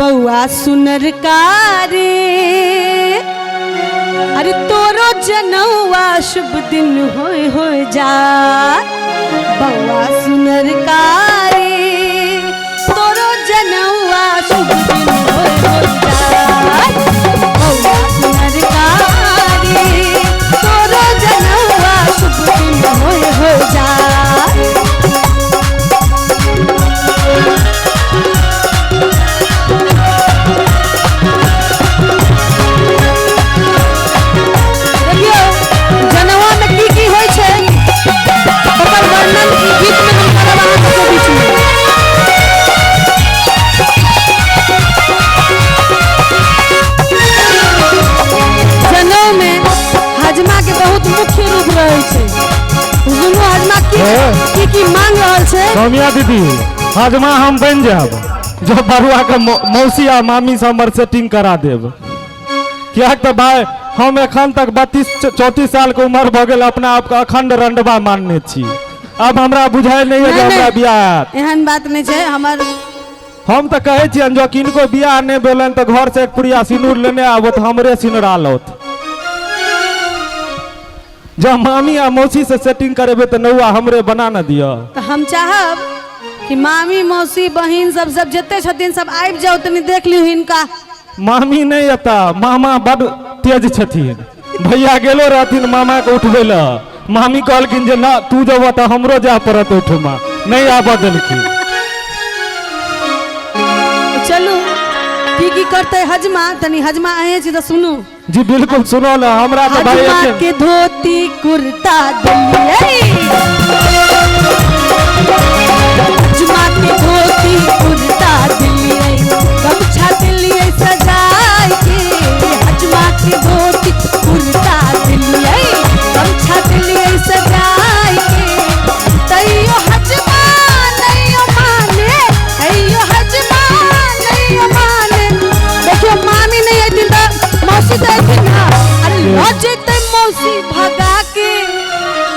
बौआ सुनर रे, अरे तोरो जनौआ शुभ दिन होय होय जा। बौआ सुनर रे, तोरो जनौआ शुभ दिन होय होय जा। बौआ सुनर रे, तोरो जनौआ शुभ दिन होय होय जा। देखियौ जनौआ में की की होइ छै ओकर वर्णन ई गीत में हम करब अहाँ सबके बीच में। जनौ में हजमा के बहुत मुख्य रूप रहै छै। दुनू हजमा की की की मांग रहल छै। सौम्या दीदी, हजमा हम बनि जायब जब बरुआ के मौसी आ मामी से हमर सेटिंग करा देब। किएक तऽ भाय हम एखन तक 32-34 साल के उम्र भऽ गेल, अपना आपके अखंड रंडवा मानने छी। अब हमरा बुझाइ नहि जे हमरा बियाह हैत। एहन बात नहि छै हमर। हम तऽ कहै छियनि जँ किनको बियाह नहि भेलनि तऽ घर से एक पुड़िया सिनूर लेने आबथि, हमरे सिनुरा लौथ। जँ मामी आ मौसी से सेटिंग करेबै तऽ नौआ हमरे बना ने दिअ। तऽ हम चाहब कि मामी मौसी बहिन सब सब जते छथिन सब आबि जाउ, तनी देख लियौ हिनका। मामी नहि एता, मामा बड तेज छथिन। भैया गेलो रहथिन मामा के उठबै लए, मामी कहलखिन जे ना तू जेबह तऽ हमरो जाय पड़त ओहिठुमा, नहि आबऽ देलखिन। चलू की की करतै हजमा, तनी हजमा अहें छी तऽ सुनू। जी बिल्कुल सुनो ना, हमरा तऽ भाई हजमा के धोती कुर्ता देलियै, हजमा के धोती कुर्ता देलियै, गमछा देलियै सजाय के। हजमा के धोती कुर्ता देलियै, गमछा देलियै सजाय के। तैयो हजमा नैयो माने, तैयो हजमा नैयो माने। देखियौ मामी नहि अयथिन तऽ मौसी तऽ अयथिन ना। अरे लऽ जेतै मौसी भगा के।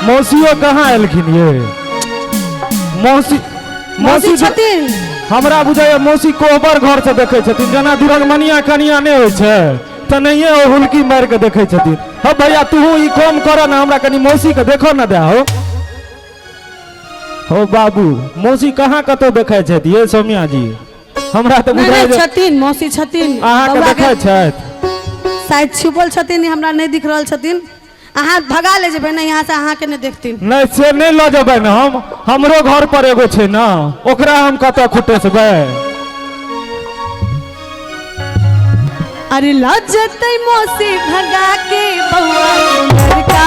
मौसियो कहाँ एलखिन ये? मौसी मौसी छथिन। हमरा बुझाइए मौसी कोहबर घर से देखै छथिन, जेना दुरगमनिया कनिया नहि होइ छै तेनाहिए ओ हुलकी मारि के देखै छथिन। हौ भैया तूहू ई कम कर ना, हमरा कनी मौसी के देखो ना दे। हो हो बाबू, मौसी कहाँ कतौ देखै छथि ये सौम्या जी? हमरा तऽ नहि बुझाइ नहि छथिन, मौसी छथिन। अहाँके बौआ के देखै छथि। शायद छिपल छथिन, हमरा नहि दिख रहल छथिन। अहाँ भगा ले जेबै ने यहाँ से, अहाँके नहि देखथिन। नहि से नहि लऽ जेबै ने हम, हमरो घर पर एगो छै ने, ओकरा हम कतऽ खुटेसबै। अरे लऽ जेतै मौसी भगा के बौआ लड़का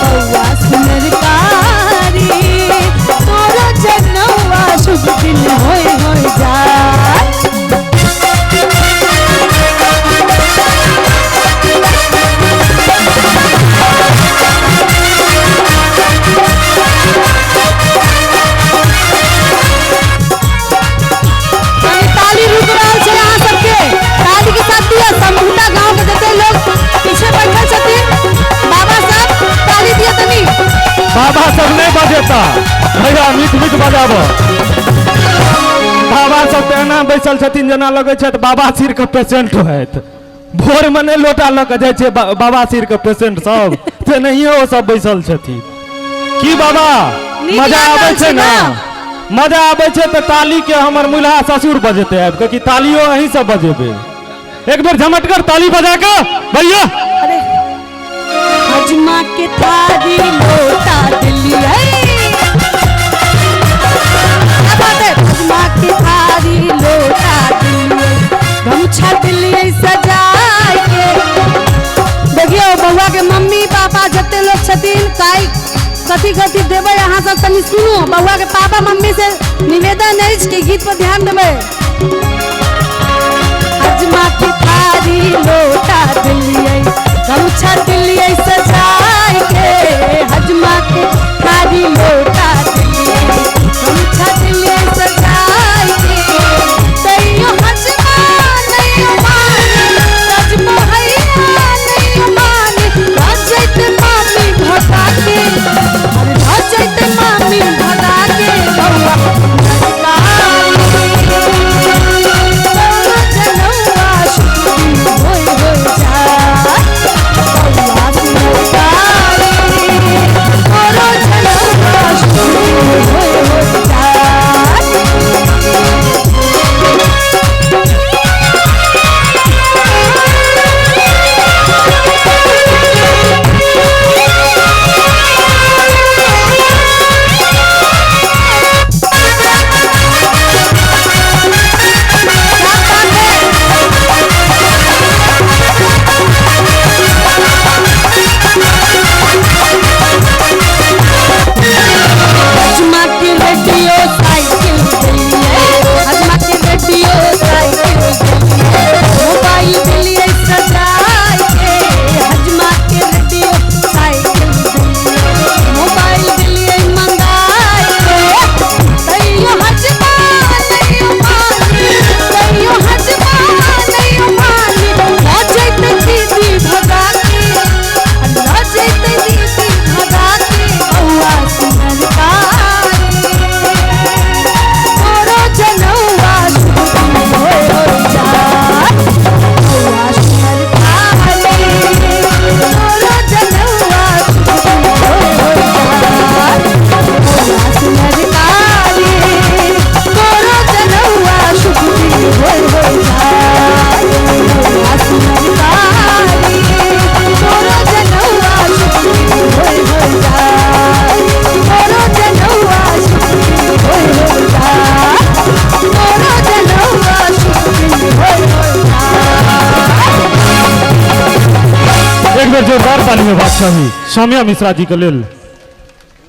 बौआ सुनरकारी, तोरो जनौआ शुभ दिन होय होय जाय। कनी ताली रुक रहल छै, अहाँ सबके ताली के साथ दिअ। समभूता गांव के जते लोग पीछे बैठल छथिन बाबा सब ताली दिअ तनी। बाबा सब नहि बजेता भैया, मीठ मीठ बजाब। बाबा सब तऽ एना बैसल छथिन जेना लगै छथि बाबा सिर के पेशेंट होइत। भोर में नहि लोटा लऽ के जाइ छै बाबा सिर के पेशेंट सब, तेनाहिए ओ सब बैसल छथिन। की बाबा नीक मजा लागल आबै छै छै ने? ने? मजा आबै छै तऽ ताली के हमर मुल्हा ससुर बजेतै आबि कऽ, कि तालियो अहीं सब बजेबै? एक बेर झमटकर ताली बजा कऽ भैया। अरे हजमा के थारी लोटा दिलियै, क्या बात है? हजमा के थारी लोटा दिलियै, गमछा दिलियै सजाय के। देखियौ बौआ के मम्मी पापा जते लोग छथिन, काई कथी कथी देबै अहाँ सब तनी सुनू। बौआ के पापा मम्मी से निवेदन अछि कि गीत पर ध्यान देबै। हजमा के थारी लोटा दिलियै, गमछा दिलियै सजाय के। हजमा के थारी लोटा दिलियै, गमछा दिलियै सजाय के। तैयो हजमा नैयो मानी, सजमा हैया नैयो मानी। रजैत मामी भगा के, अरे रजैत एक बेर जोरदार ताली में बात चाही सौम्या मिश्रा जी के लेल।